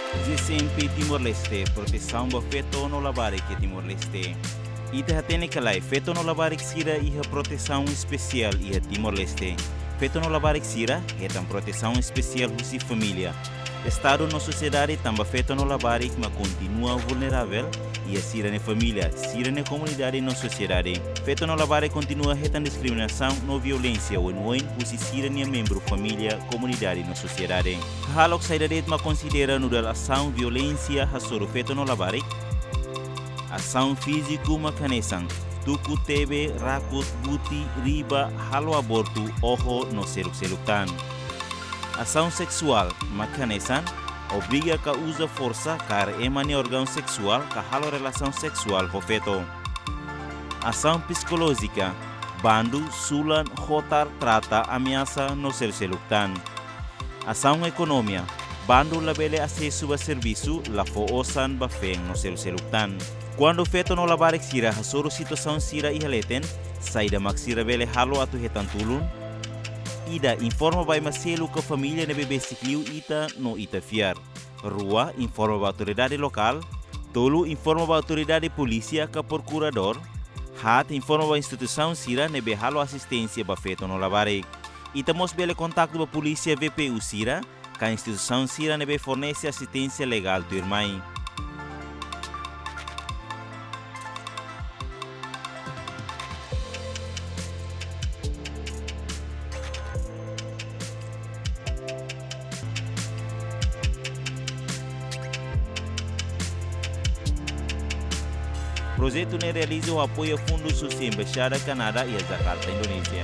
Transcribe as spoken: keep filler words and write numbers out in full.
G C M P Timor-Leste, protesaun ba feto no labarik iha Timor-Leste. Ita hatene ka lae, feto no labarik sira iha protesaun espesiál iha Timor-Leste. Feto no labarik sira hetan protesaun espesiál husi família, Estadu no sosiedade, tanba feto no labarik mak kontinua vulneravel iha sira-nia família, sira-nia komunidade no sosiedade. Feto no labarik kontinua hetan diskriminasaun no violénsia oin-oin husi sira-nia membru família, komunidade no sosiedade. Hahalok saida de'it mak konsidera nu'udar asaun violénsia hasoru feto no labarik? Asaun fíziku mak hanesan tuku tebe, rakut, buti, riba, halo abortu, oho no seluk-seluk tan. Asaun seksuál mak hanesan obriga ka uza forsa kaer ema nia órgaun seksuál ka halo relasaun seksuál ho feto. Asaun psikolójika, bandu, sulan, hotar, trata, ameasa no seluk-seluk tan. Asaun ekonomia, bandu labele asesu ba servisu, la fó osan ba feen no seluk-seluk tan. Kuandu feto no labarik sira hasoru situasaun sira iha leten, saida mak sira bele halo atu hetan tulun? Ida, informa ba ema seluk ka família ne'ebé besik liu ita no ita fiar. Rua, informa ba autoridade lokál. Tolu, informa ba autoridade polísia ka prokuradór. Haat, informa ba instituisaun sira ne'ebé halo asisténsia ba feto no labarik. Ita mós bele kontaktu ba polísia, V P U sira, ka instituisaun sira ne'ebé fornese asisténsia legál tuirmai. Projetu ne'e realiza ho apoiu fundu husi Embaixada Kanadá iha Jakarta, Indonézia.